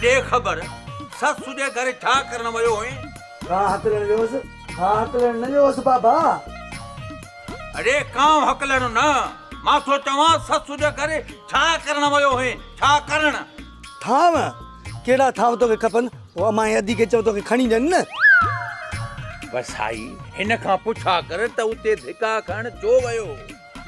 ڏي خبر، سس جي گهر ڇا ڪرڻ ويو هئين؟ ڪانء هڪلڻ ويو هوس. ڪانء هڪلڻ نه ويو هوس بابا. اڙي ڪانء هڪلڻ نه، مان ٿو چوان سس جي گهر ڇا ڪرڻ ويو هئين؟ ڇا ڪرڻ؟ ٿانو؟ ڪهڙا ٿانو توکي کپن؟ هو امان ۽ ادي کي چئو توکي کڻي ڏين نه. وسائي هن کان پڇا ڪر ته اتي ڌڪا کائڻ ڇو ويو هو؟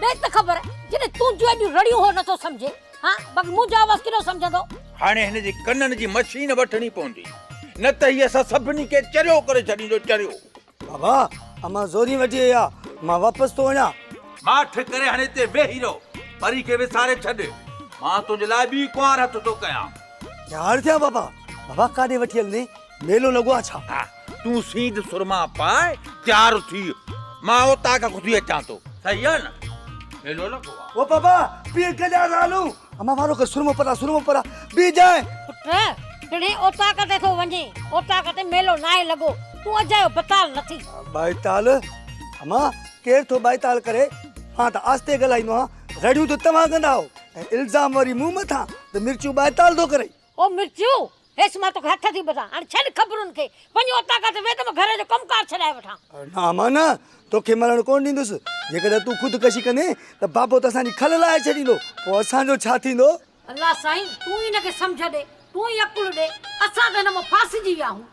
ڏي ته خبر، جڏهن تنهنجون ايڏيون رڙيون هو نٿو سمجهي، ها باقي منهنجو آواز ڪيڏو سمجهندو؟ هاڻي هن جي ڪنن جي مشين وٺڻي پوندي، نه ته هي اسان سڀني کي چريو ڪري ڇڏيندو، چريو. بابا، امان زوري وٺي وئي آ، مان واپس ٿو وڃان. ماٺ ڪري هاڻي هتي ويهي رهو، پري کي وساري ڇڏ، مان تنهنجي لاء ٻي ڪنوار هٿ ٿو ڪيان. تيار ٿيان بابا، بابا ڪاڏي وٺي هلندين، ميلو لڳو آ ڇا؟ ها، تون سينڌ سرما پائي تيار ٿي، مان اوطاق کان ٿي اچان ٿو، صحيح آ نه؟ ميلو لڳو آ. او بابا، پيء ڪڏهن ٿا هلون؟ امان وارو ڪر، سرمو پرا، سرمو پرا، بيهجانء. پٽ، پڻهين اوطاق تي ٿو وڃين، اوطاق تي ميلو ناهي لڳو، تون اجايو بتال نه ٿي. ٻائيتال؟ امان، ڪير ٿو ٻائيتال ڪري؟ مان ته آهستي ڳالهائيندو آهيان، رڙيون ته توهان ڪندا آهيو ۽ الزام وري مون مٿان ته مرچون ٻائيتال ٿو ڪرين. او مرچون، هيس مان توکي هٿ ٿي ٻڌان، هاڻي ڇڏ خبرن کي، وڃ اوطاق تي ويهه ته مان گهر جو ڪم ڪار ڇڏائي وٺان. نه امان نه، توکي مرڻ ڪونه ڏيندس، جيڪڏهن تون خودڪشي ڪندين ته بابو ته اسان جي کل لاهي ڇڏيندو، پوء اسان جو ڇا ٿيندو؟ الله سائين تون ئي هن کي سمجهه ڏي، تون ئي عقل ڏي، اسان ته هن مان ڦاسجي ويا آهيون.